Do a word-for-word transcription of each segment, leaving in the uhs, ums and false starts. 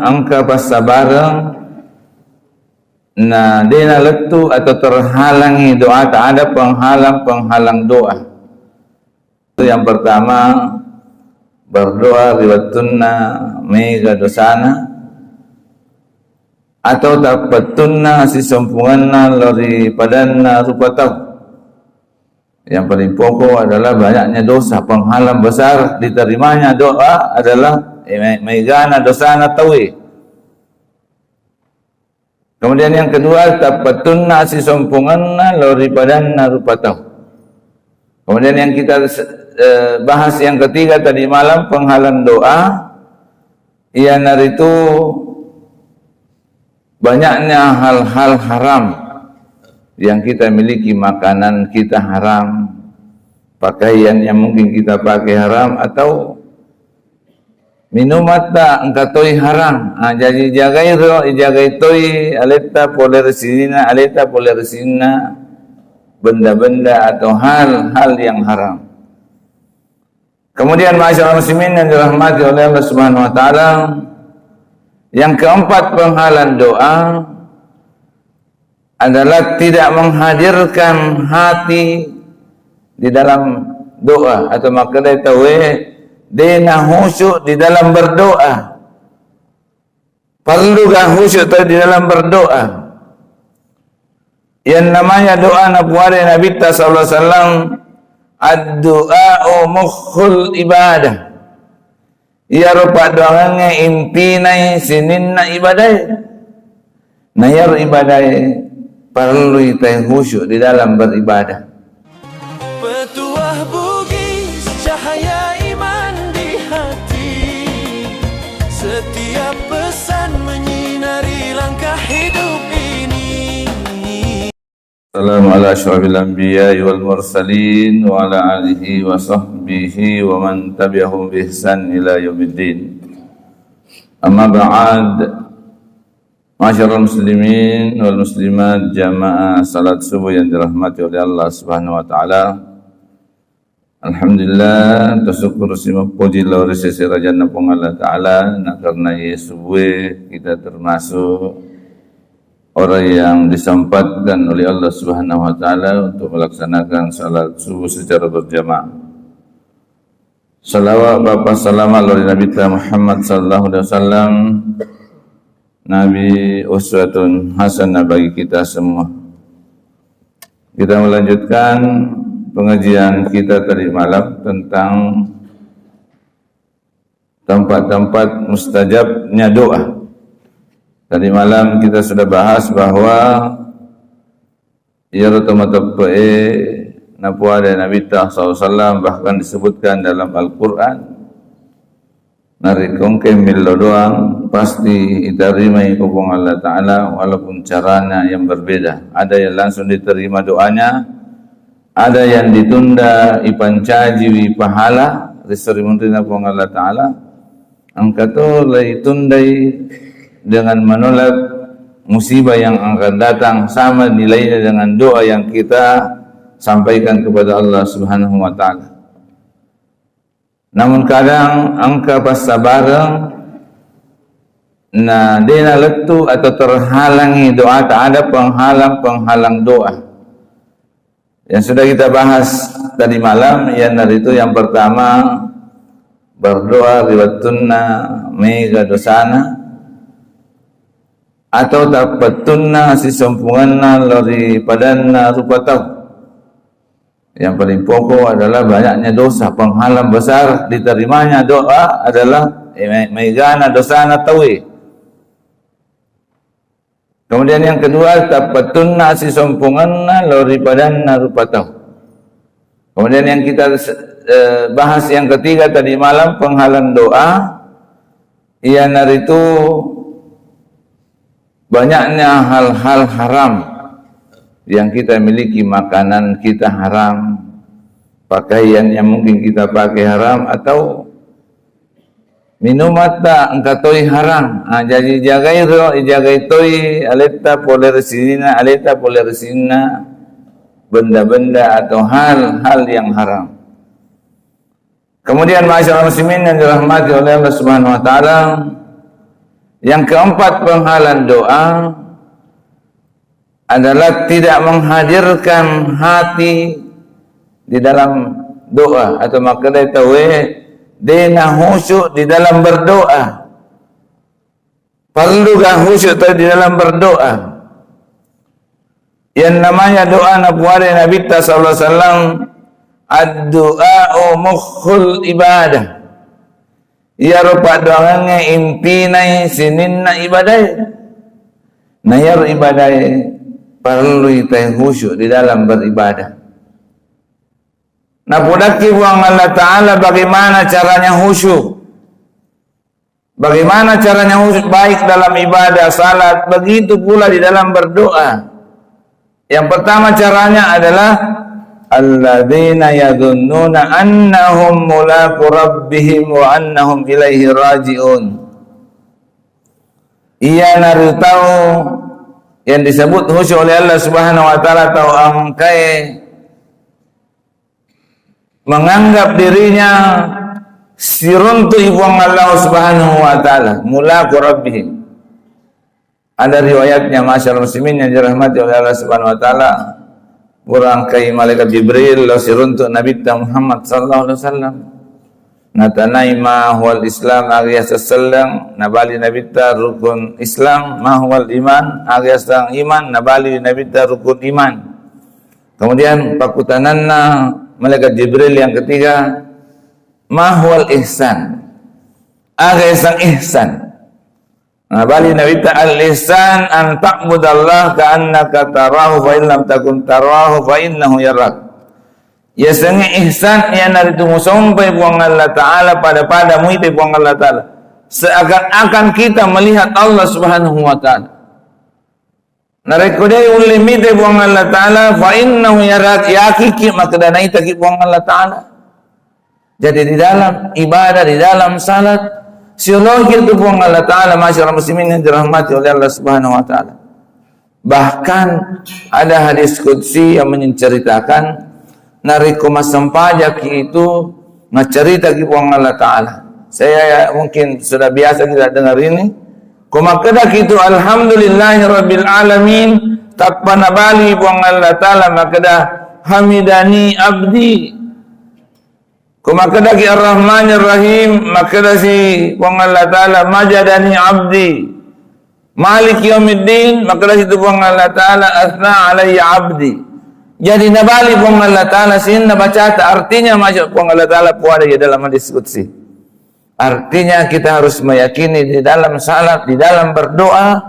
Engka passabareng na de nalettu atau terhalangi doa, tak ada penghalang-penghalang doa. Itu yang pertama, berdoa ri wettunna mega dosana atau tappettunna sisompungenna lao ri padanna rupa tau. Yang paling pokok adalah banyaknya dosa, penghalang besar diterimanya doa adalah, eh, me-, megana dosana tauwe. Kemudian yang kedua, tappettunna sisompungenna lao ri padanna rupa tau. Kemudian yang kita, eh, bahas yang ketiga tadi malam, penghalang doa, iyanaritu banyaknya hal-hal haram yang kita miliki, makanan kita haram, pakaian yang mungkin kita pakai haram, atau minumatta engka toi haram. Ah, jaji jagai ro, ijagai toi aletta pole ri sininna, aleta pole ri sininna benda-benda atau hal-hal yang haram. Kemudian, ma'asyiral muslimin yang dirahmati oleh Allah Subhanahu wa Ta'ala, yang keempat penghalang doa adalah tidak menghadirkan hati di dalam doa, atau makkeda tauwe de nahusyuk di dalam berdoa. Perlu ga khusyuk tau di dalam berdoa? Yang namanya doa napuada Nabitta sallallahu alaihi wasallam, "Addu'a'u mukhul ibadah." Iyaro paddoangengnge intinai sininna ibadae. Na iyaro ibadae parellui tai khusyuk di dalam beribadah. Petuah Bugis, cahaya iman di hati. Setiap pesan menyinari langkah hidup ini. Assalamu ala asyrafil anbiya'i wal mursalin wa ala alihi wa sahbihi wa man tabi'ahum bi ihsan ila yaumiddin. Amma ba'd. Masyarul muslimin wal muslimat, jamaah salat subuh yang dirahmati oleh Allah Subhanahu wa Ta'ala. Alhamdulillah, tasukkur simappoji lao ri sese rajanna Puang Allah Ta'ala, na karena ye subuhe kita termasuk orang yang disempatkan oleh Allah Subhanahu wa Ta'ala untuk melaksanakan salat subuh secara berjamaah. Salawat bapa salama lao ri Nabitta Muhammad sallallahu alaihi wasallam, Nabi uswatun hasanah bagi kita semua. Kita melanjutkan pengajian kita tadi malam tentang tempat-tempat mustajabnya doa. Tadi malam kita sudah bahas bahwa iyaro to mateppe'e napuada Nabitta sallallahu alaihi wasallam, bahkan disebutkan dalam Al-Quran, narekko engka millau doang, pasti itarimai ko Puang Allah Ta'ala, walaupun caranya yang berbeda. Ada yang langsung diterima doanya, ada yang ditunda, ipancajiwi pahala ri seri munrinna Puang Allah Ta'ala, engka to leitundai dengan menolak musibah yang akan datang, sama nilainya dengan doa yang kita sampaikan kepada Allah Subhanahu wa Ta'ala. Namun kadang engka passabareng na de nalettu atau terhalangi doa, tak ada penghalang-penghalang doa. Yang sudah kita bahas tadi malam, iyanaritu yang pertama, berdoa ri wettunna mega dosana atau tappettunna sisompungenna lao ri padanna rupa tau. Yang paling pokok adalah banyaknya dosa, penghalang besar diterimanya doa adalah, eh, me-, megana dosana tauwe. Kemudian yang kedua, tappettunna sisompungenna lao ri padanna rupa tau. Kemudian yang kita, eh, bahas yang ketiga tadi malam, penghalang doa, iyanaritu banyaknya hal-hal haram yang kita miliki, makanan kita haram, pakaian yang mungkin kita pakai haram, atau minumatta engka toi haram. Ah, jaji jagai ro, ijagai toi aletta pole ri sininna, aleta pole ri sininna benda-benda atau hal-hal yang haram. Kemudian, ma'asyiral muslimin yang dirahmati oleh Allah Subhanahu wa Ta'ala, Yang keempat, penghalang doa adalah tidak menghadirkan hati di dalam doa, atau makkeda tauwe de' nahusyuk di dalam berdoa. Perlu ga khusyuk tauwe di dalam berdoa? Yang namanya doa napuadai Nabitta sallallahu alaihi wasallam, "Ad-du'a'u mukhul ibadah." Iyaro paddoangengnge intinai sininna ibadae. Na iyaro ibadae parellui tauwe khusyuk di dalam beribadah. Napodakki Puang Allah Ta'ala bagaimana caranya khusyuk. Bagaimana caranya khusyuk baik dalam ibadah, salat, begitu pula di dalam berdoa. Yang pertama caranya adalah, "Alladzina yadhunnuna annahum mulaqu rabbihim wa annahum ilaihi raji'un." Iyanaritu tau yang disebut khusyuk oleh Allah Subhanahu wa Ta'ala, tau engkae menganggap dirinya siruntu'i Puang Allah Subhanahu wa Ta'ala, mulaqu rabbihim. Ada riwayatnya, ma'asyiral muslimin yang dirahmati oleh Allah Subhanahu wa Ta'ala, pura engkai malaikat Jibril lao siruntu' Nabitta Muhammad sallallahu alaihi wasallam. Natanai ma huwal Islam, aga yaseng selleng, nabali Nabitta rukun Islam, ma huwal iman, aga yaseng iman, nabali Nabitta rukun iman. Kemudian pakkutananna malaikat Jibril yang ketiga, "Ma huwal ihsan?" Aga yaseng ihsan? Nabali Nabitta, "Al-ihsan an ta'budallaha ka'annaka tarahu, fa in lam takun tarahu, fa innahu yarak." Yasengnge ihsan iyanaritu musompai Puang Allah Ta'ala pada-pada muitai Puang Allah Ta'ala, seakan-akan kita melihat Allah Subhanahu wa Ta'ala. Narekko de' ulle mitai Puang Allah Ta'ala, fa innahu yarak, yakiki makkeda naitaki Puang Allah Ta'ala. Jadi di dalam ibadah, di dalam salat, sioloiki tu Puang Allah Ta'ala, ma'asyiral muslimin yang dirahmati oleh Allah Subhanahu wa Ta'ala. Bahkan ada hadis qudsi yang menceritakan, narekko massempajaki itu, maccaritaki Puang Allah Ta'ala. Saya mungkin sudah biasa kita dengar ini. Ko makkedaki itu, "Alhamdulillahi rabbil alamin," tappa nabali Puang Allah Ta'ala makkeda, "Hamidani abdi." Ko makkedaki Ar-Rahmanir Rahim, makkedasi Puang Allah Ta'ala, "Majadani abdi." Maliki yaumiddin, makkedasi tu Puang Allah Ta'ala, "Asna alayya abdi." Jadi nabali Puang Allah Ta'ala sininna bacata, artinya masuk Puang Allah Ta'ala puada di dalam hadis qudsi. Artinya kita harus meyakini di dalam salat, di dalam berdoa,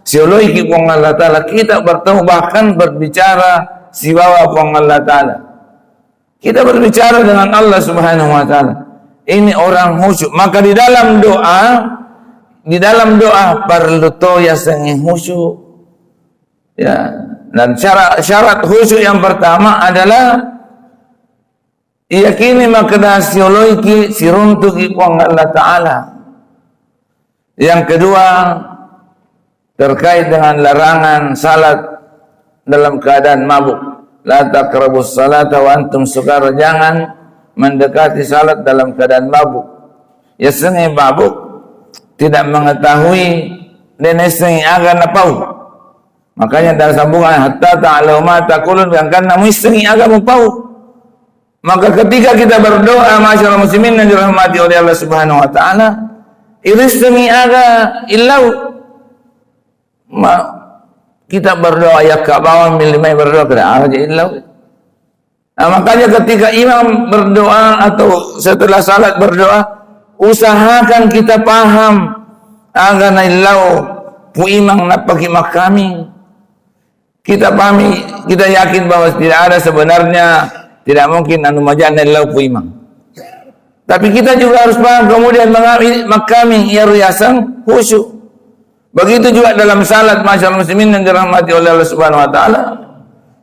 sioloiki Puang Allah Ta'ala, kita bertemu bahkan berbicara sibawa Puang Allah Ta'ala. Kita berbicara dengan Allah Subhanahu wa Ta'ala. Ini orang khusyuk. Maka di dalam doa, di dalam doa perlu to yasengnge khusyuk. Ya, dan syarat, syarat khusyuk yang pertama adalah yakini makkeda sioloiki, siruntuki Puang Allah Ta'ala. Yang kedua, terkait dengan larangan salat dalam keadaan mabuk. "La taqrabus salata wa antum sukara." Jangan mendekati salat dalam keadaan mabuk. Yasengnge mabuk, tidak mengetahui, de' naissengngi aga napau. Makanya dalam sambungan, "Hatta ta'lamu ma taqulun," gangkanna muissengngi aga mupau. Maka ketika kita berdoa, ma'asyiral muslimin yang dirahmati oleh Allah Subhanahu wa Ta'ala, irissengngi aga illau. Ma-, kita berdoa, yakka bawang milli mai berdoa, kada aja illau. Nah, makanya ketika imam berdoa atau setelah salat berdoa, usahakan kita paham aga naillau pu imang nappaki makkaming. Kita pahami, kita yakin bahwa tidak ada sebenarnya, tidak mungkin anu majana lau pu imang. Tapi kita juga harus paham kemudian mengami-, makkaming iyaro yaseng khusyuk. Begitu juga dalam salat, ma'asyiral muslimin yang dirahmati oleh Allah Subhanahu wa Ta'ala.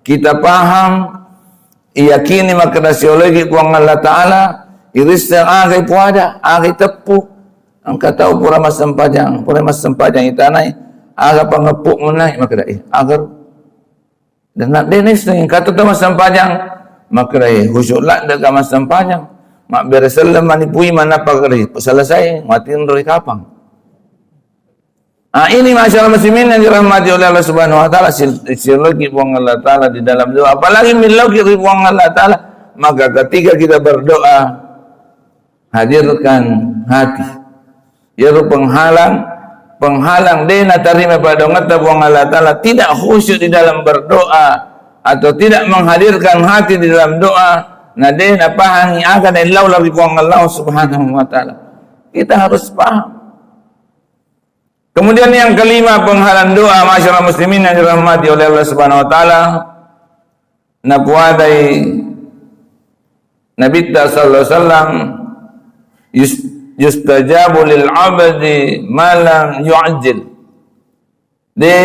Kita paham, iyakini makkeda sioloiki Puang Allah Ta'ala, irisseng agai puada, agai teppu. Engka tau pura massempajang, pura massempajang itanai, aga pangeppu munai, makkeda, "Eh, aga ro." Dan nak de naisseng, engka to tau massempajang, makkeda, "Eh, khusyuk ladde ka massempajang." Mabbere selleng mani pu imang, nappa kere selesai, matinro ri kapang. Ah, ini masyarakat muslimin yang dirahmati oleh Allah Subhanahu wa Ta'ala, sil-, siloki Puang Allah Ta'ala di dalam doa. Apalagi miloki ri Puang Allah Ta'ala, maka ketika kita berdoa, hadirkan hati. Iyaro penghalang, penghalang de natarima paddoangetta Puang Allah Ta'ala, tidak khusyuk di dalam berdoa atau tidak menghadirkan hati di dalam doa, na de napahangi aga naillau lao ri Puang Allah Subhanahu wa Ta'ala. Kita harus paham. Kemudian yang kelima, penghalang doa, masyarakat muslimin yang dirahmati oleh Allah Subhanahu wa Ta'ala, napuadai Nabitta sallallahu alaihi wasallam, yus-, "Yustajabu lil abdi ma lam yu'ajjil." De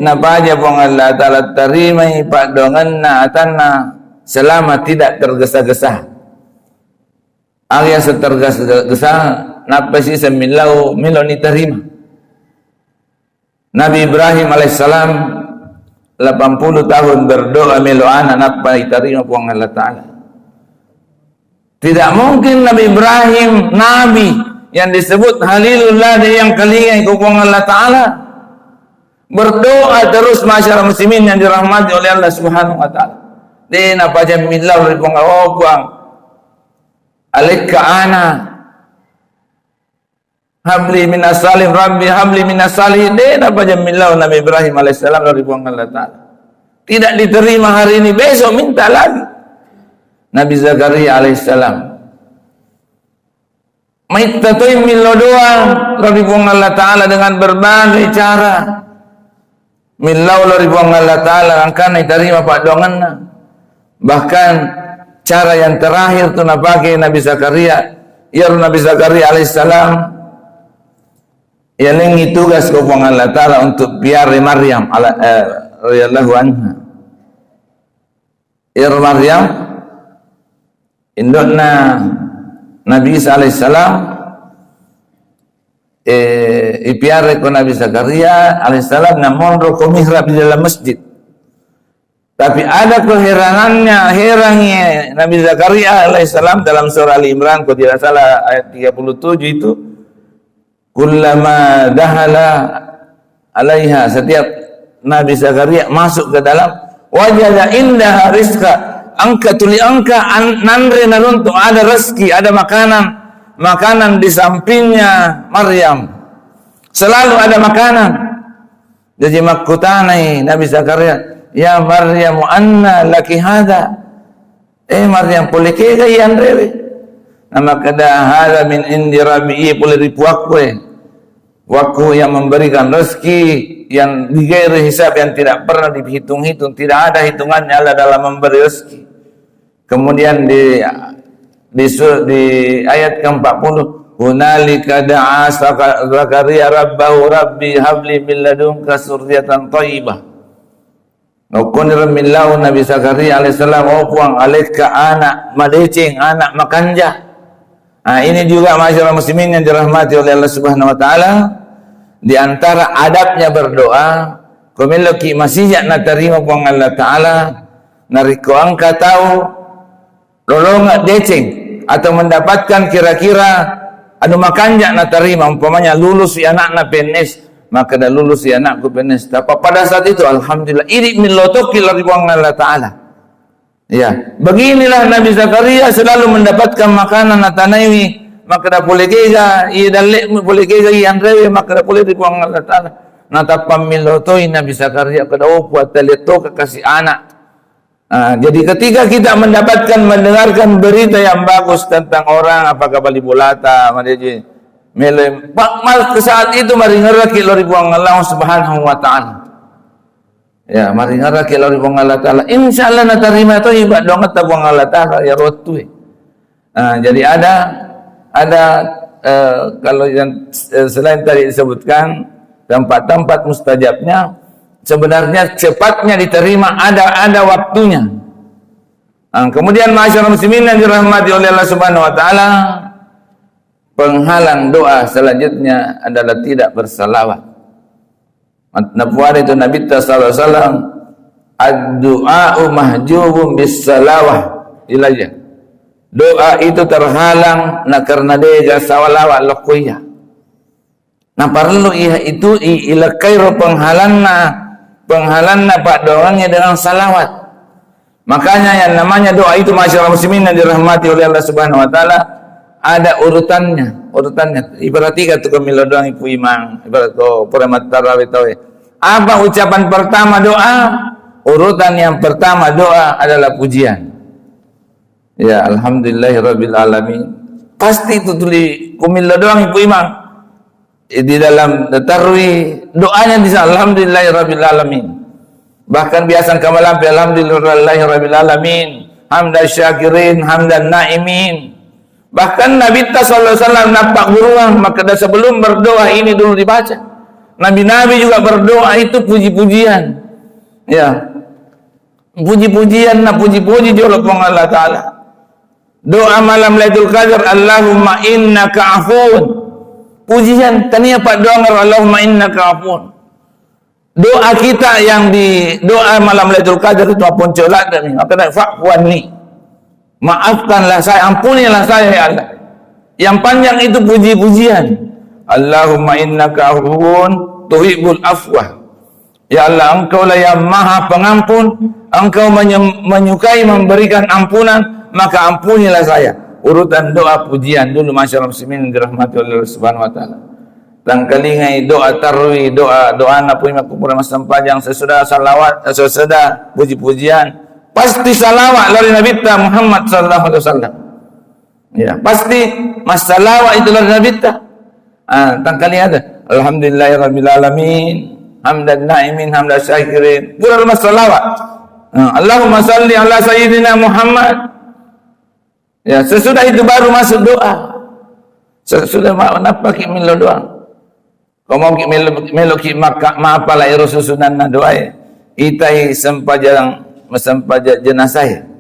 napaja Puang Allah Ta'ala tarimai paddoangenna atanna selama tidak tergesa-gesa. Aga yang setergesa-gesa, nappa siseng millau melo nitarima. Nabi Ibrahim alaihissalam delapan puluh tahun berdoa melo anak, nappa itarima Puang Allah Ta'ala. Tidak mungkin Nabi Ibrahim, Nabi yang disebut Khalilullah, de yang kalingai ko Puang Allah Ta'ala. Berdoa terus, masyarakat muslimin yang dirahmati oleh Allah Subhanahu wa Ta'ala. De napaja millau ri Puang, "Oh Puang, alekka anak." "Habli minas salihin, Rabbi habli minas salihin." De napaja millau Nabi Ibrahim alaihissalam dari Puang Allah Ta'ala. Tidak diterima hari ini, besok minta lagi. Nabi Zakaria alaihissalam. Maitta toi millau doa dari Puang Allah Ta'ala dengan berbagai cara. Millau lao ri Puang Allah Ta'ala, angkanna itarima paddoangenna. Bahkan cara yang terakhir tu napake Nabi Zakaria, iyaro Nabi Zakaria alaihissalam, yalengngi tugas ko Puang Allah Ta'ala untuk piara Maryam ala-, eh, radhiyallahu anha. Iyaro Maryam, indo'na Nabi Isa alaihissalam, eh, ipiara ko Nabi Zakaria alaihissalam, namonro ko mihrab di dalam masjid. Tapi ada keheranannya, herangi Nabi Zakaria alaihissalam dalam surah Ali Imran, kalau tidak salah ayat tiga puluh tujuh itu, "Kullama dahala alaiha," setiap Nabi Zakaria masuk ke dalam, "wajada indaha rizqa," engka tuli engka an-, nanre naruntuk, ada rezeki, ada makanan, makanan di sampingnya Maryam. Selalu ada makanan. Jaji makkutanai Nabi Zakaria, "Ya Maryam, anna laki hadha?" Eh Maryam, pole kega iyanrewe? Namakkeda, "Hadha min indi Rabbi," iye pole ri Puakku e. Puakku yang memberikan rezeki yang di ghairi hisab, yang tidak pernah dihitung-hitung, tidak ada hitungannya Allah dalam memberi rezeki. Kemudian di, di su-, di ayat keempat puluh, "Hunalika da'a Zaka-, Zakaria rabbahu, Rabbi habli min ladunka surriyatan thayyibah." Nokkoniro millau Nabi Zakaria alaihissalam, "Oh Puang, alekka anak madeceng, anak makanja." Nah, ini juga masyarakat muslimin yang dirahmati oleh Allah Subhanahu wa Ta'ala, di antara adabnya berdoa, ko meloki masija natarima Puang Allah Ta'ala, narekko engka tau lolongeng deceng atau mendapatkan kira-kira anu makanja natarima, umpamanya lulus i anakna P N S, makkeda, "Lulus i anakku P N S." Tapi pada saat itu, alhamdulillah, idi millau tokki lao ri Puang Allah Ta'ala. Ya, beginilah Nabi Zakaria selalu mendapatkan makanan natanaiwi, makkeda, "Pole kega iye dalle'mu, pole kega iyanrewe," makkeda pole ri Puang Allah Ta'ala. Natappa millau toi Nabi Zakaria, keda, "Oh Puang, talia toka kasih anak." Ah, jadi ketika kita mendapatkan, mendengarkan berita yang bagus tentang orang, apakah bali bolata, madeje, melo, pa-, mal-, saat itu maringerraki lao ri Puang Allah Subhanahu wa Ta'ala. Ya, maringerraki lao ri Puang Allah Ta'ala. Insya Allah natarima toi paddoangetta Puang Allah Ta'ala iyaro wettue. Ah, jadi ada, ada, eh, kalau yang, eh, selain tadi disebutkan, tempat-tempat mustajabnya, sebenarnya cepatnya diterima ada, ada waktunya. Ah, kemudian, masyarakat muslimin yang dirahmati oleh Allah Subhanahu wa Ta'ala, penghalang doa selanjutnya adalah tidak bersalawat. Napuada itu Nabitta sallallahu alaihi wasallam, "Ad-du'a'u mahjubun bis salawah ilayya." Doa itu terhalang na karena dega salawat lokkoya. Naparellu iya itu i-, ilekkai ro penghalanna, penghalanna paddoangengnge dengan salawat. Makanya yang namanya doa itu, masyarakat muslimin yang dirahmati oleh Allah Subhanahu wa Ta'ala, ada urutannya, urutannya. Ibarat tiga tu kami lodoang ipu imang, ibarat ko pura mattarawe tawe. Apa ucapan pertama doa? Urutan yang pertama doa adalah pujian. Ya, alhamdulillahirabbil alamin. Pasti itu tuli kumillo doang ipu imang. Di dalam tarwi doanya bisa alhamdulillahirabbil alamin. Bahkan biasa engka malampe alhamdulillahirabbil alamin, hamdan syakirin, hamdan naimin. Bahkan Nabitta sallallahu alaihi wasallam nappagguruang makkeda sebelum berdoa ini dulu dibaca. Nabi-nabi juga berdoa itu puji-pujian. Ya. Puji-pujian na puji-puji jolo Puang Allah Ta'ala. Doa malam Lailatul Qadar, Allahumma innaka afuun. Pujian, tania paddoang, Allahumma innaka afuun. Doa kita yang di doa malam Lailatul Qadar itu apa, cola demi apa, fa'fu anni. Maafkanlah saya, ampunilah saya, ya Allah. Yang panjang itu puji-pujian. Allahumma innaka afuun tuhibbul afwa. Ya Allah, Engkaulah yang Maha Pengampun, Engkau menye-, menyukai memberikan ampunan, maka ampunilah saya. Urutan doa pujian dulu, masyarakat muslimin yang dirahmati oleh Allah Subhanahu wa Ta'ala. Tangkalingai doa tarwi, doa, doa napui makkupura massempajang, sesudah salawat, sesudah puji-pujian, pasti salawat lari Nabitta Muhammad sallallahu alaihi wasallam. Ya, pasti massalawa itu lari Nabitta. Ah, tangkali ada. Alhamdulillahirabbil alamin, hamdan naimin, hamdan syakirin. Pura massalawa. Ah, Allahumma salli ala sayyidina Muhammad. Ya, sesudah itu baru masuk doa. Sesudah ma-, nappa ki millo doa. Ko mau ki melo, melo ki makka, mapala ero susunanna doae. Itai sempajang, sempajang jenazah.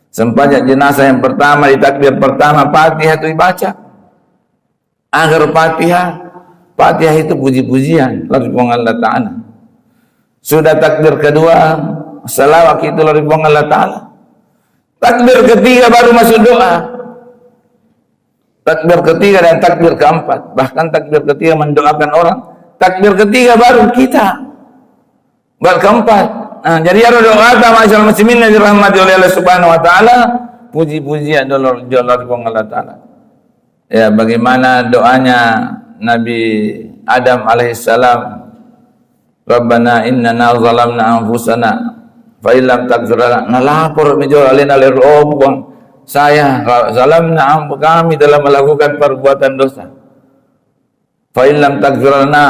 Sempajang jenazah yang pertama, di takbir pertama, Fatihah tu dibaca. Akhir Fatihah, Fatihah itu puji-pujian lari Puang Allah Ta'ala. Sudah takbir kedua, salawat itu lari Puang Allah Ta'ala. Takbir ketiga baru masuk doa. Takbir ketiga dan takbir keempat. Bahkan takbir ketiga mendoakan orang. Takbir ketiga baru kita. Bab keempat. Nah, jadi aro doa ta, masyarakat muslimin yang dirahmati oleh Allah Subhanahu wa Ta'ala, puji-pujian dolo jolo ri Puang Allah Ta'ala. Ya, bagaimana doanya Nabi Adam alaihissalam, "Rabbana innana zalamna anfusana fa illam taghfir lana." Nalapor mi jolo alena lero, "Oh Puang, saya ra-, zalamna anf-, kami telah melakukan perbuatan dosa." Fa illam taghfir lana,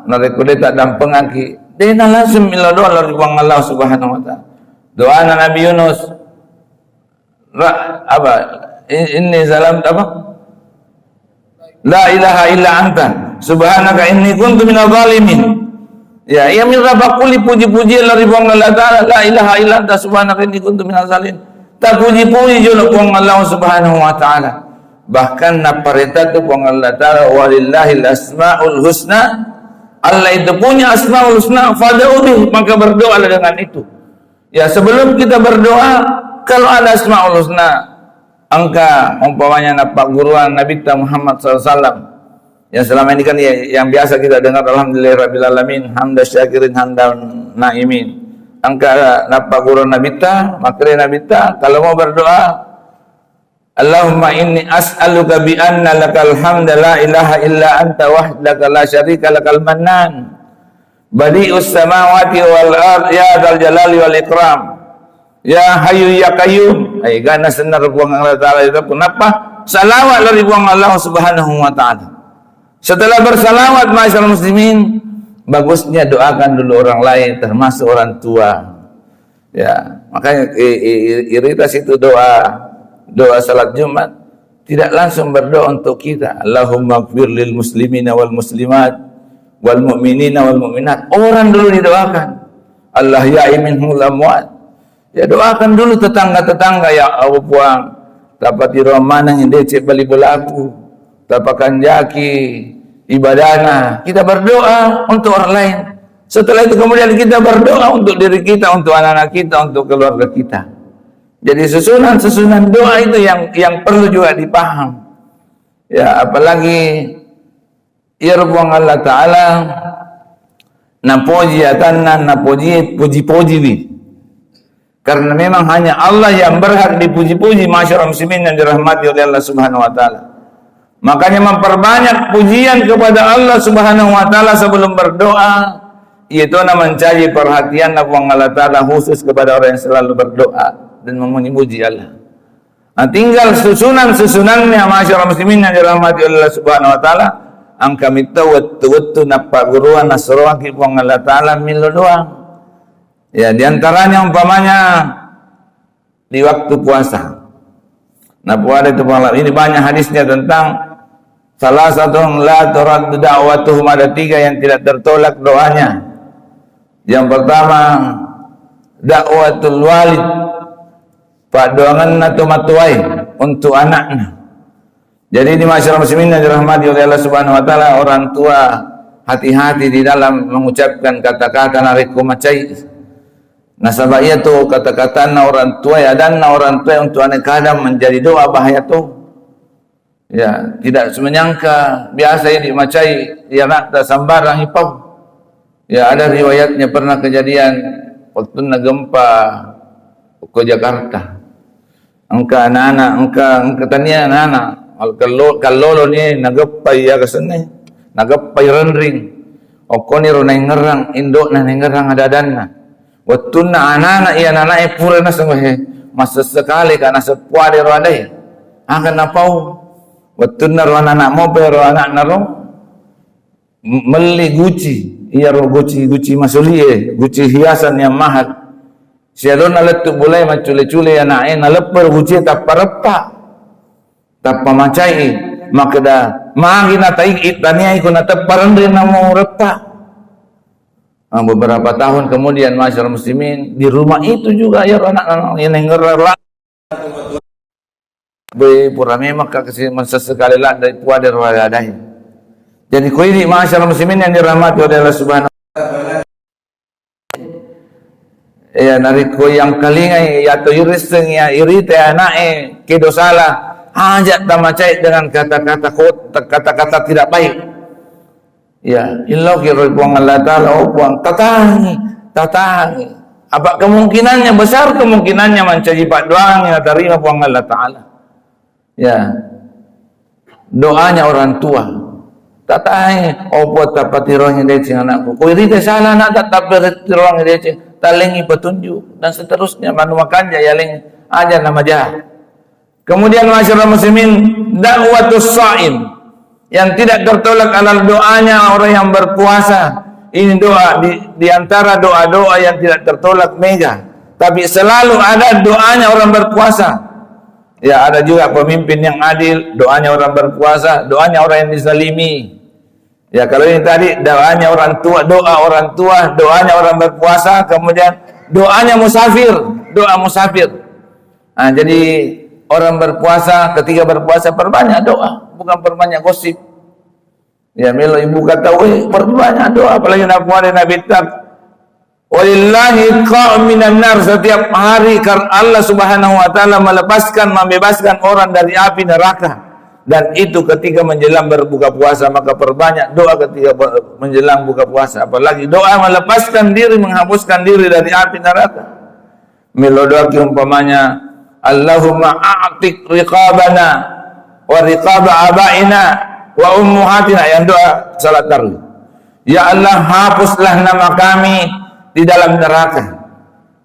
narekko de taddampengangki, de na langsung millau doa lao ri Puang Allah Subhanahu wa Ta'ala. Doana Nabi Yunus, ra-, apa? In-, inni zalam-, apa? La ilaha illa anta, subhanaka inni kuntu minadh dhalimin. Ya, iya mira pakkuli puji-pujian lao ri Puang Allah Ta'ala, la ilaha illa anta, subhanaka inni kuntu minadh dhalimin. Tapuji-puji jolo Puang Allah Subhanahu wa Ta'ala. Bahkan naparenta tu Puang Allah Ta'ala, "Walillahil asmaul husna." Allah itu punya asmaul husna, fad'u bih, maka berdoalah dengan itu. Ya, sebelum kita berdoa, kalau ada asmaul husna, engka umpamanya nappagguruan Nabitta Muhammad sallallahu alaihi wasallam, yang selama ini kan ya, yang biasa kita dengar, "Alhamdulillahirabbil alamin, hamdan syakirin, hamdan naimin." Engka nappagguruan Nabitta, makkeda Nabitta, kalau mau berdoa, "Allahumma inni as'aluka bi anna lakal hamda la ilaha illa anta wahdaka la syarika lakal mannan. Badi'us samawati wal ard ya dzal jalali wal ikram. Ya hayyu ya qayyum." Ai, gana senna Puang Allah Ta'ala itu. Kenapa? Salawat dari Puang Allah Subhanahu wa Ta'ala. Setelah bersalawat, masyarakat muslimin, bagusnya doakan dulu orang lain, termasuk orang tua. Ya, makanya i-, i-, i-, irita situ doa, doa salat Jumat, tidak langsung berdoa untuk kita. "Allahumma gfir lil muslimina wal muslimat, wal mu'minina wal mu'minat." Orang dulu didoakan. "Al ahya'i minhum wal amwat." Ya, doakan dulu tetangga-tetangga, "Ya Allah Puang, tapatiro maneng decek bali bolaku, tapakanjaki ibadana." Kita berdoa untuk orang lain. Setelah itu kemudian kita berdoa untuk diri kita, untuk anak-anak kita, untuk keluarga kita. Jadi susunan-susunan doa itu yang, yang perlu juga dipaham. Ya, apalagi Iyaro Puang Allah Ta'ala napoji atanna, napoji, puji-pujiwi. Karena memang hanya Allah yang berhak dipuji-puji, masyarakat muslimin yang dirahmati oleh Allah Subhanahu wa Ta'ala. Makanya, memperbanyak pujian kepada Allah Subhanahu wa Ta'ala sebelum berdoa, yaitu na mencaji perhatian Puang Allah Ta'ala khusus kepada orang yang selalu berdoa dan memuji-puji Allah. Nah, tinggal susunan-susunannya, masyarakat muslimin yang dirahmati oleh Allah Subhanahu wa Ta'ala. Engka mitta wettu-wettu nappagguruan nassuroaki Puang Allah Ta'ala millau doa. Ya, diantaranya umpamanya di waktu puasa. Nah, puasa itu Puang Allah, ini banyak hadisnya tentang salasatun la turaddu da'watuhum, ada tiga yang tidak tertolak doanya. Yang pertama, da'watul walid, paddoangenna to matuae untuk anakna. Jadi, di masyarakat muslimin yang dirahmati oleh Allah Subhanahu wa Ta'ala, orang tua hati-hati di dalam mengucapkan kata-kata narekko macai. Nasaba iyatu kata-katanna orang tua, ya, adanna orang tua untuk anak kadang menjadi doa, bahaya tu. Ya, tidak menyangka, biasa ini macai, ya, nak tak sembarang ipau. Ya, ada riwayatnya pernah kejadian waktu gempa ke Jakarta. Engka anak-anak, engka, engka tania anak-anak. Al-, kallo-, kallolo ni nageppai ya kesenne. Nageppai renring. Okkoni ro naingerang, indokna naingerang ada-adanna. Wettunna anak-anak iya anak-anak e pura naseng, he, masessekale ka naseng puade ro adai. Aga napau. Wettunna ro anak-anak mope ro anakna ro. M-, melli guci, iyaro guci, guci masulie, guci hiasan yang mahal. Sialonna lettu bolae maccule-cule ana'e, naleppe gucie tappa reppa. Tappa macai, makkeda, "Magi natai-, taniai ko nateppa renring namo reppa." Ah, beberapa tahun kemudian, masyarakat muslimin, di rumah itu juga iyaro anak-anak yang ngerela Be, pura memang ka kasi mansessekali ladde puade ro adai. Jadi, ko idi masyarakat muslimin yang dirahmati oleh Allah Subhanahu wa Ta'ala. Ya, narekko yang kalingai atau iriseng ya irite ana'e kedo salah, aja tamacai dengan kata-kata kot-, kata-kata tidak baik. Ya, illau ki ro Puang Allah Ta'ala, "Oh Puang, tatangi, tatangi." Apa kemungkinannya besar, kemungkinannya mancaji paddoangi natarima Puang Allah Ta'ala. Ya. Doanya orang tua. Tatangi, "Oh Puang, tapatirongi deceng anakku." Ko irite salah anak, tak tapatirongi deceng, talengi petunjuk, dan seterusnya. Manu makanja ya leng aja nama jahat. Kemudian, masyarakat muslimin, da'watus shaim, yang tidak tertolak adalah doanya orang yang berpuasa. Ini doa di, di antara doa-doa yang tidak tertolak mega. Tapi selalu ada doanya orang berpuasa. Ya, ada juga pemimpin yang adil, doanya orang berpuasa, doanya orang yang dizalimi. Ya, kalau ini tadi doanya orang tua, doa orang tua, doanya orang berpuasa, kemudian doanya musafir, doa musafir. Nah, jadi orang berpuasa, ketika berpuasa perbanyak doa, bukan perbanyak gosip. Ya, melo ibu kata, "Weh, perbanyak doa, apalagi nak puasa Nabi tak." Walillahi qa'minan nar, setiap hari kar-, Allah Subhanahu wa Ta'ala melepaskan, membebaskan orang dari api neraka. Dan itu ketika menjelang berbuka puasa, maka perbanyak doa ketika ber-, menjelang buka puasa. Apalagi doa melepaskan diri, menghapuskan diri dari api neraka. Melo doaki umpamanya, "Allahumma a'tiq riqabana wa riqaba abaina wa ummahatina." Yang doa salat tarwih. "Ya Allah, hapuslah nama kami di dalam neraka."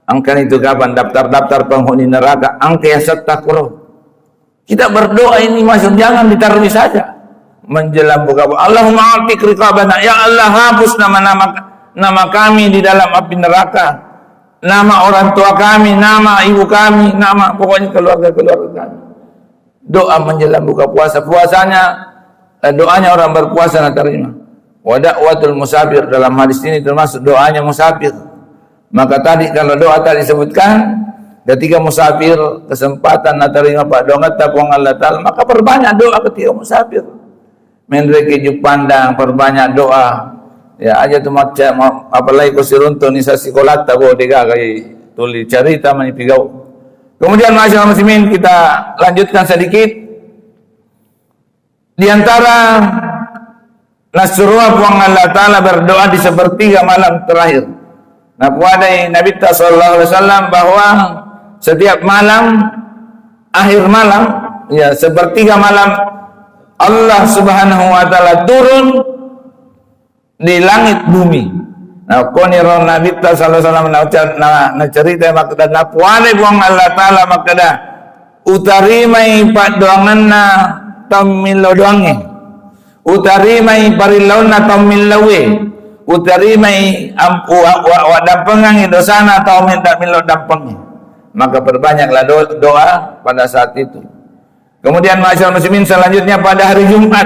Engka itu kapan daftar-daftar penghuni neraka, engka yang setak, bro. Kita berdoa ini masuk, jangan ditaruhi saja. Menjelang buka, "Allahumma a'tiq riqabana." Ya Allah, hapus nama-nama, nama kami di dalam api neraka. Nama orang tua kami, nama ibu kami, nama pokoknya keluarga-keluarga kami. Doa menjelang buka puasa. Puasanya, eh, doanya orang berpuasa natarima. Wa da'watul musafir, dalam hadis ini termasuk doanya musafir. Maka tadi kalau doa tadi disebutkan, ketika musafir kesempatan natarima paddoangetta Puang Allah Ta'ala, maka perbanyak doa ketika musafir. Menreki Juppandang, perbanyak doa. Ya, aja tu macca, ma-, apalagi ko siruntu ni sa sikolatta, bo, degaga i tuli carita mani pigau. Kemudian, masyarakat muslimin, kita lanjutkan sedikit. Di antara nassuroa Puang Allah Ta'ala berdoa di sepertiga malam terakhir. Napoadai Nabitta sallallahu alaihi wasallam bahwa setiap malam, akhir malam, ya, sepertiga malam, Allah Subhanahu wa Ta'ala turun di langit bumi. Nah, koniro Nabitta sallallahu alaihi wasallam na-, na-, nacerita makkeda, napoadai Puang Allah Ta'ala makkeda, utarimai paddoangenna taung millau doangnge. Utarimai parillaunna taung millaue. Utarimai am-, wa-, wa-, waddampengangngi dosana taung mi-, millau dampengnge. Maka perbanyaklah do-, doa pada saat itu. Kemudian, ma'asyiral muslimin, selanjutnya pada hari Jumat.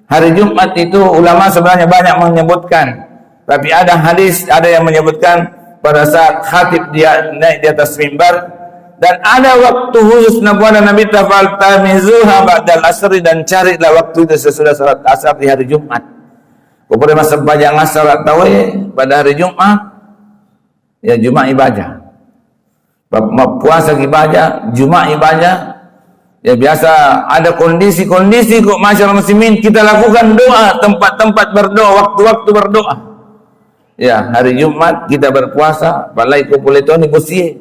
Hari Jumat itu ulama sebenarnya banyak menyebutkan, tapi ada hadis, ada yang menyebutkan pada saat khatib dia naik di atas mimbar, dan ada waktu khusus napoada Nabitta, "Faltamizuha ba'dal asri," dan carilah waktu itu sesudah salat asar di hari Jumat. Pokoknya masa bajang asar atau pada hari Jumat, ya, Jumat ibadah. Mappuasa ki baja, Jumat ibaja. Ya, biasa ada kondisi-kondisi kok, ma'asyiral muslimin, kita lakukan doa, tempat-tempat berdoa, waktu-waktu berdoa. Ya, hari Jumat kita berpuasa, apalagi ko pole toni bosie.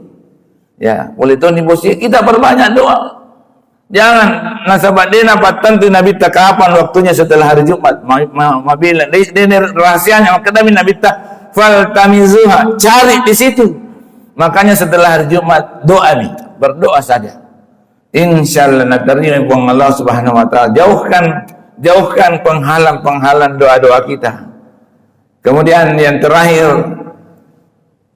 Ya, pole toni bosie, kita perbanyak doa. Jangan, nasaba de' napattentu Nabitta kapan waktunya setelah hari Jumat. Ma-, ma-, mabela. De', de', de' rahasianya, makkedami Nabitta, "Faltamizuha," cari di situ. Makanya setelah hari Jumat, doa nih, berdoa saja. Insya Allah naterima Puang Allah Subhanahu wa Ta'ala. Jauhkan, jauhkan penghalang-penghalang doa-doa kita. Kemudian yang terakhir,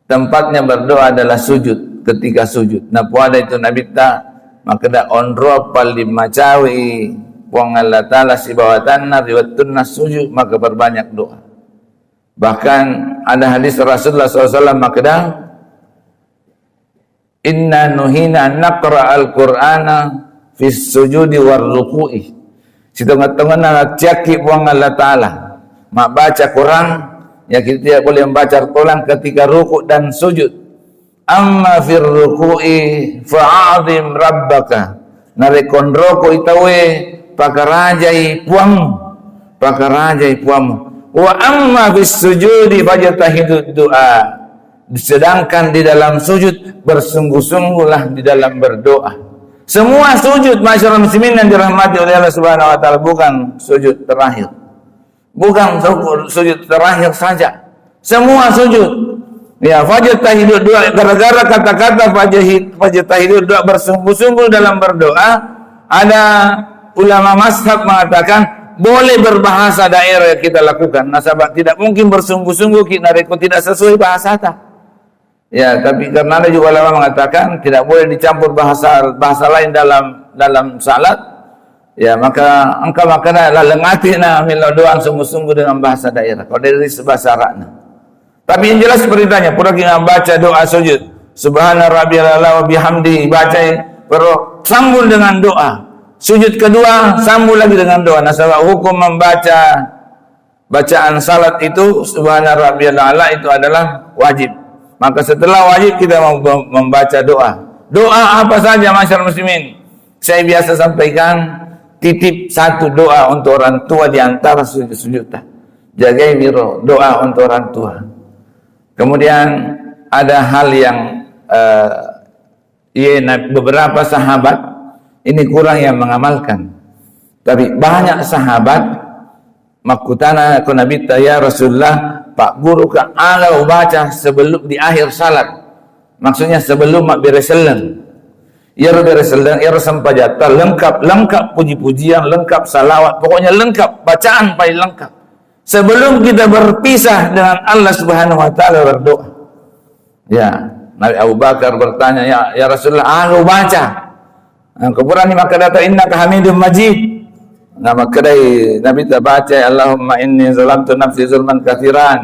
tempatnya berdoa adalah sujud, ketika sujud. Napoada itu Nabitta, makkeda, onroa paling macawe Puang Allah Ta'ala sibawa tanna ri wettunna sujud, maka perbanyak doa. Bahkan ada hadis Rasulullah sallallahu alaihi wasallam makkeda, "Inna nuhina naqra al-Qur'ana fis sujudi war ruku'i." Sitongeng-tongenna naciakki Puang Allah Ta'ala mabbaca Quran, ya, kita tidak boleh membaca Quran ketika ruku dan sujud. "Amma fir ruku'i fa'azim rabbaka." Narekko nrokoi tauwe, pakarajai Puang, pakarajai Puang. "Wa amma fis sujudi fajtahidud du'a." Sedangkan di dalam sujud, bersungguh-sungguhlah di dalam berdoa. Semua sujud, ma'asyiral muslimin yang dirahmati oleh Allah Subhanahu wa Ta'ala, bukan sujud terakhir. Bukan su-, sujud terakhir saja. Semua sujud. Ya, fajtahidud du'a, gara-gara kata-kata fajahid-, fajtahidud du'a, bersungguh-sungguh dalam berdoa, ada ulama mazhab mengatakan boleh berbahasa daerah yang kita lakukan. Nasaba tidak mungkin bersungguh-sungguh ki narekko tidak sesuai bahasata. Ya, tapi karena ada juga ulama mengatakan tidak boleh dicampur bahasa, bahasa lain dalam, dalam salat, ya, maka engka makkeda laleng atina millau doang sungguh-sungguh dengan bahasa daerah. Kalau dari bahasa Arabnya. Tapi yang jelas perintahnya, puraki membaca doa sujud, "Subhana rabbiyal a'la wa bihamdi," baca, baru sambung dengan doa. Sujud kedua, sambung lagi dengan doa. Nasaba hukum membaca bacaan salat itu, "Subhana rabbiyal a'la," itu adalah wajib. Maka setelah wajib, kita mem-, membaca doa. Doa apa saja, ma'asyiral muslimin? Saya biasa sampaikan, titip satu doa untuk orang tua di antara sujud-sujudta. Jagai wiro, doa untuk orang tua. Kemudian ada hal yang, eh, Iya, na-, beberapa sahabat ini kurang yang mengamalkan. Tapi banyak sahabat makkutana ko Nabitta, "Ya Rasulullah, pagguruka aga ubaca sebelum di akhir salat?" Maksudnya sebelum mabbere selleng. Iyaro bere selleng, iyaro sempajatta lengkap, lengkap puji-pujian, lengkap salawat, pokoknya lengkap, bacaan paling lengkap. Sebelum kita berpisah dengan Allah Subhanahu wa Ta'ala, berdoa. Ya, Nabi Abu Bakar bertanya, "Ya, ya Rasulullah, aga ubaca?" Nah, ko purani makkeda, "Innaka Hamidum Majid." Nah, makkedai Nabitta, "Baca, Allahumma inni zalamtu nafsi zulman katsiran."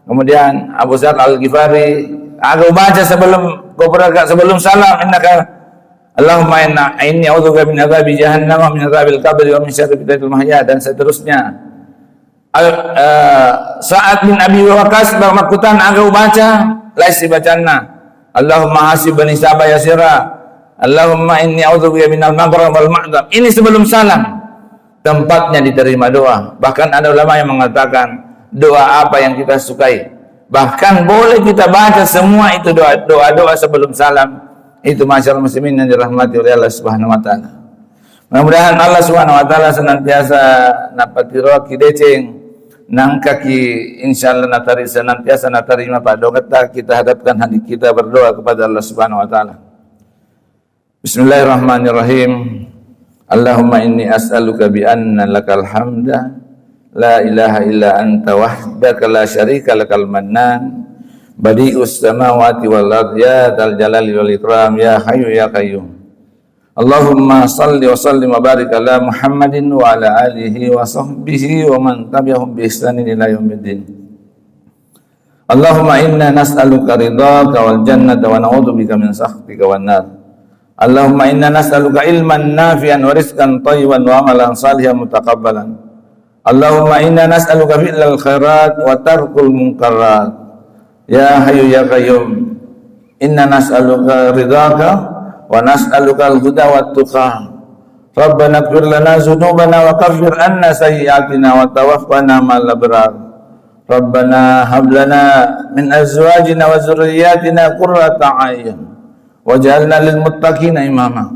Kemudian Abu Dzar Al-Ghifari, "Aga ubaca sebelum, ko pura-, sebelum salam, innaka, Allahumma inna, inni a'udzubika min adzabi jahannam wa min adzabil qabri wa min syarri fitnatil mahya," dan seterusnya. Al-, eh, Sa'ad bin Abi Waqqas ba-, makkutana, "Aga ubaca?" Laisi bacanna, "Allahumma hasib bani saba yasira. Allahumma inni a'udzubika minal maghram wal ma'dam." Ini sebelum salam. tempatnya diterima doa. Bahkan ada ulama yang mengatakan, doa apa yang kita sukai. Bahkan boleh kita baca semua itu doa, doa-doa sebelum salam. Itu, masyaallah muslimin yang dirahmati oleh Allah Subhanahu wa taala. Mudah-mudahan Allah Subhanahu wa taala senantiasa napatiroaki deceng, nangkaki, insyaallah natari-, senantiasa natarima paddoangetta. Kita hadapkan hati kita berdoa kepada Allah Subhanahu wa taala. Bismillahirrahmanirrahim. Allahumma inni as'aluka bi anna lakal hamda la ilaha illa anta wahdaka la syarika lakal mannan badi'us samawati wal ard ya dzal jalali wal ikram ya hayyu ya qayyum. Allahumma salli wa sallim wa barik ala Muhammadin wa ala alihi wa sahbihi wa man tabi'ahum bi ihsanin ila yaumiddin. Allahumma inna nas'aluka ridhaka wal jannata wa na'udzubika min sakhatika wan nar. Allahumma inna nas'aluka ilman nafi'an wa rizqan thayyiban wa amalan salihan mutaqabbalan. Allahumma inna nas'aluka fi'lal khairat wa tarkul munkarat. Ya Hayyu ya Qayyum, inna nas'aluka ridhaka wa nas'aluka al-huda wat tuqa. Rabbana ighfir lana dzunubana wa kaffir anna sayyi'atina wa tawaffana ma'al abrar. Rabbana hab lana min azwajina wa dzurriyyatina qurrata a'yun waj'alna lil muttaqina imama.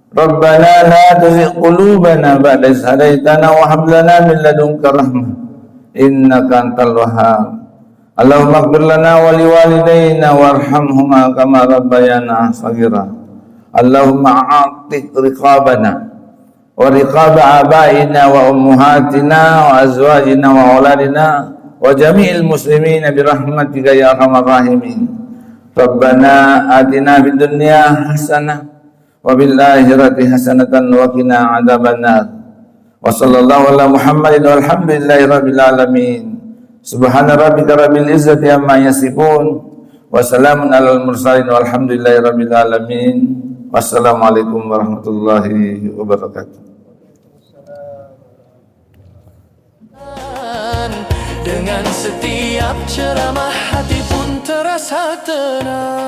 Rabbana la tuzigh qulubana ba'da idh hadaytana wa hab lana min ladunka rahmah innaka antal wahhab. Allahumma ighfir lana wa liwalidayna warhamhuma kama rabbayana shaghira. Allahumma a'tiq riqabana wa riqaba abaina wa ummahatina wa azwajina wa auladina wa jami'il muslimina bi rahmatika ya arhamar rahimin. Rabbana atina fid dunya hasanah wa fil akhirati hasanatan wa qina adzabannar. Wa sallallahu ala Muhammadin walhamdulillahi rabbil alamin. Subhana rabbika rabbil izzati amma yasifun. Wa salamun alal mursalin walhamdulillahi rabbil alamin. Wassalamualaikum warahmatullahi wabarakatuh. Dengan setiap ceramah hati pun terasa tenang.